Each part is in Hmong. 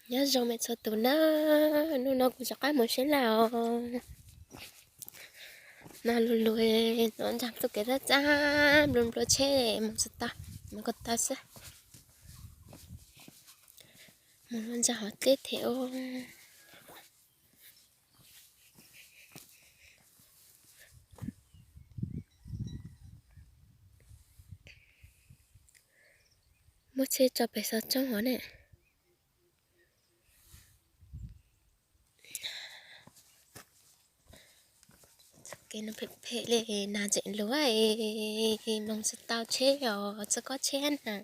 Nyob zoo me txhua tus na, hnub no kuv rov qab mus seb laj os. No lug lug, no ntag txoj kev txaj txaj, nplua nplua tsheb mus tsis tau, mus ko taw xwb. Mus lug ntag hov teb them ua. Muab tsheb tso pem xov tshoob hov ne. Kev no phem phem li, nag tseem luag, mus tsis tau tsheb os, txog kob tsheb na.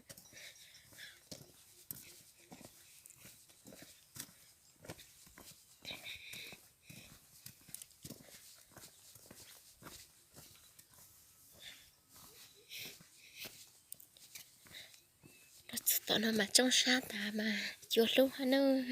Los txog tom no mas tsoob sab tas mas cua hlub hab nawb.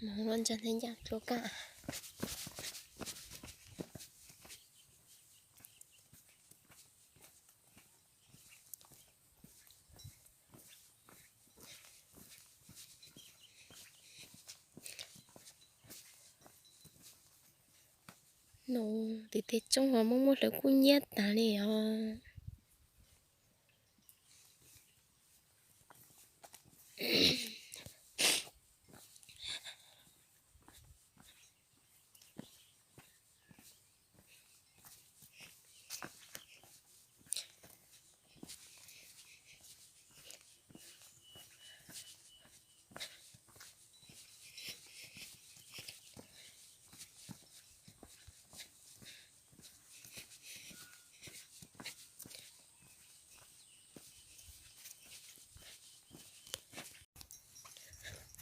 Mus ua ntsa nthe ncaj dlua kaj. Nus tim tej tsoob ho muaj muaj hlawv kub nyiab tas li os.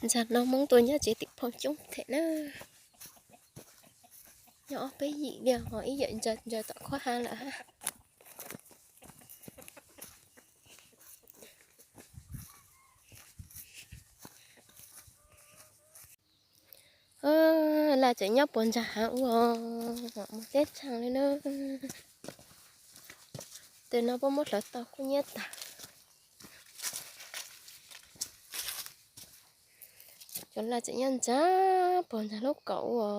Ntxa no Hmoob tuaj nyob tsev tim phoo coob them na. Nyob ob peb yim li ho ib yam ntsaws ntsaws tom khuab ha lawm hab. Laj tseem nyob puag ntsa hav ua, mus teb tshaaj li na. Tej no puab muab hlawv tau kub nyiab tag. Cov laj tseem nyob ntsa puag ntsa lub kaum ua.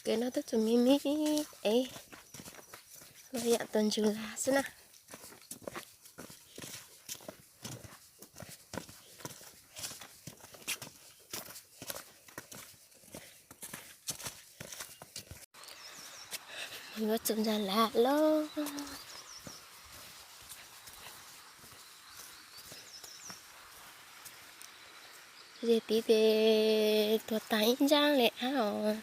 Kev no twb tsuas me me es los yam tus ntsws las xwb na. Yuav txug ntsa las lawm. Ze tiv tes tuag tas ib ntsab le ab os.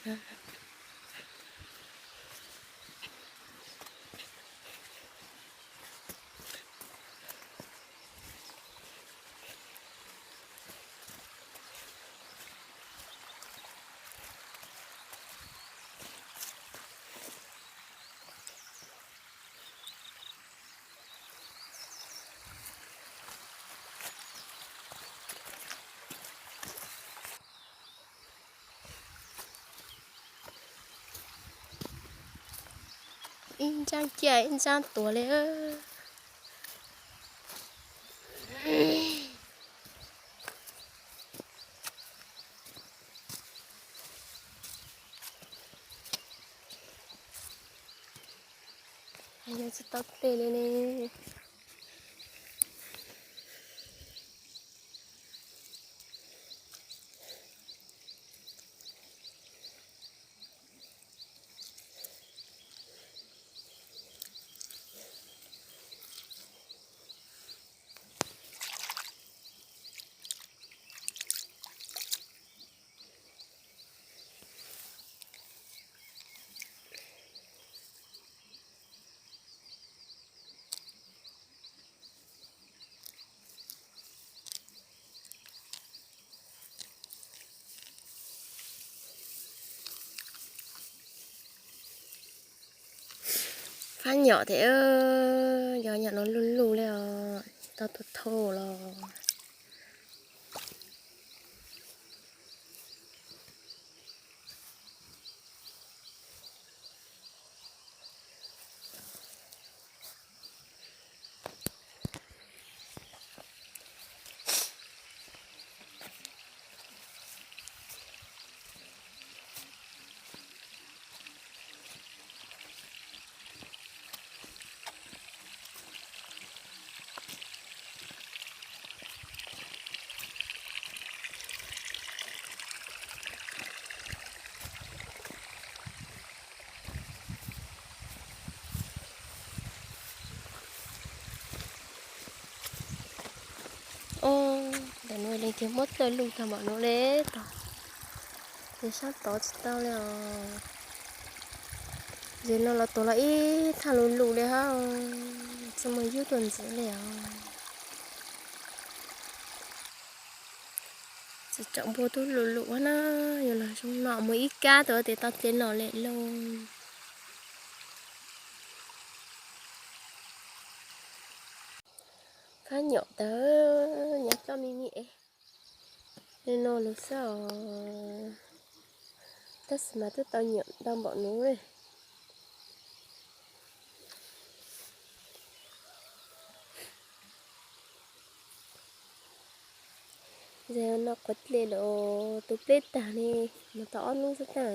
Ib ntsab ciaj ib ntsab tuag li. Yog tsis tau tej li ne. Phab nyom tes, yog nyom no luj luj li os, tau tua thauj los. Ntawm no leej twg muab tawj luj tag npaum no li tod, ces sab tod tsis tau li os. Ces no los tuav los ib thaj lus lus li hab, txaj muag yub tuaj ntxiv li os. Tsis tsom npua tub lus lus na, yuav los zoo no mus ib kab tau tias tau tes no lawm lauj. Phab nyom tawd, nyob coj me me es, li no lus xwb os. Tab sis mas twb tau nyom ntau npaum nuav li. Ces no qhuav dle lawm, tu pleb tag ne, mus tau ob hnub xwb tag.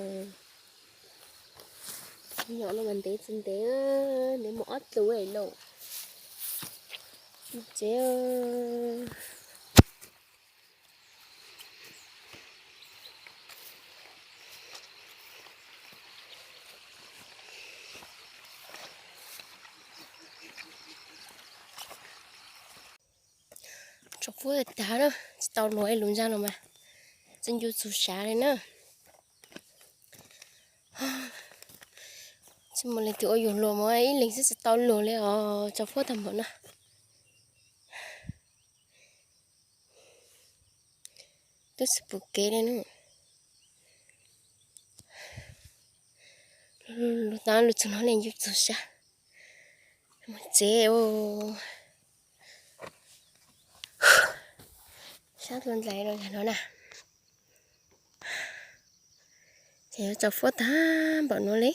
Nyom no mas ntev tsis ntev, ntev mus ob tug lauj. Tsev. Tsaus fuab tag na, tsis tau luag ib lub ntsa no mas txawj ncu txug sav li na. Tsis muaj leej twg ua yus luag mas ib leeg xwb tsis tau luag li os, tsaus fuab tag npaum no. Twb tsis pum kev li na. Lug tau lug txug no leej ncu txug sab. Mus tsev. Sab dlua ndlais los yog no na. Ces yuav tsaus fuab tag npaum no li.